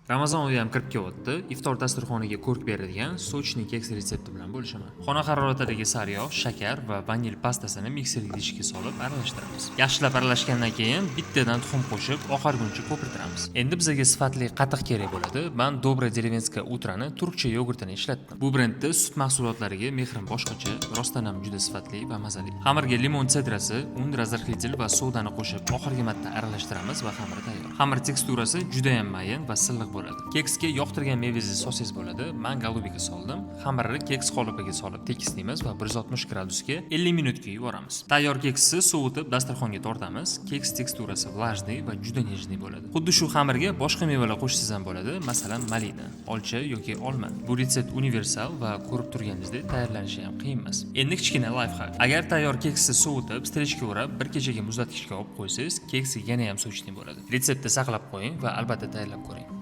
Ramazon oyi ham kirib kelyapti. Iftor dasturxoniga ko'rk beradigan сочный keks retsepti bilan bo'lishaman. Xona haroratidagi sariyog', shakar va vanil pastasini mikser idishiga solib aralashtiramiz. Yaxshilab aralashgandan keyin bittadan tuxum qo'shib, oqarguncha ko'pirtiramiz. Endi bizga sifatli qatiq kerak bo'ladi. Men Доброе деревенское утро ni turkcha yogurtini ishlatdim. Bu brendda sut mahsulotlariga mehrim boshqacha, rostdan ham juda sifatli va mazali. Xamirga limon sedrasi, un, разрыхлитель va sodani qo'shib, oxirgi marta aralashtiramiz va xamir tayyor. Xamir teksturasi juda ham mayin va silliq bo'ladi. Keksga yoqtirgan mevangizni solsangiz bo'ladi. Men голубика soldim. Xamirni keks qolipiga solib tekislaymiz va 160 gradusga 50 minutga yuboramiz. Tayyor keksni sovutib, dasturxonga tortamiz. Keks teksturasi влажный va juda нежный bo'ladi. Xuddi shu xamirga boshqa mevalar qo'shsangiz ham bo'ladi, masalan, malina, olcha yoki olma. Bu retsept universal va ko'rib turganingizdek, tayyorlanishi ham qiyin emas. Endi kichkina лайфхак. Agar tayyor keksni sovutib, стрейч ga o'rab, bir kechaga muzlatgichga olib qo'ysangiz, keks yana ham сочный bo'ladi. Retseptni saqlab qo'ying va albatta tayyorlab ko'ring.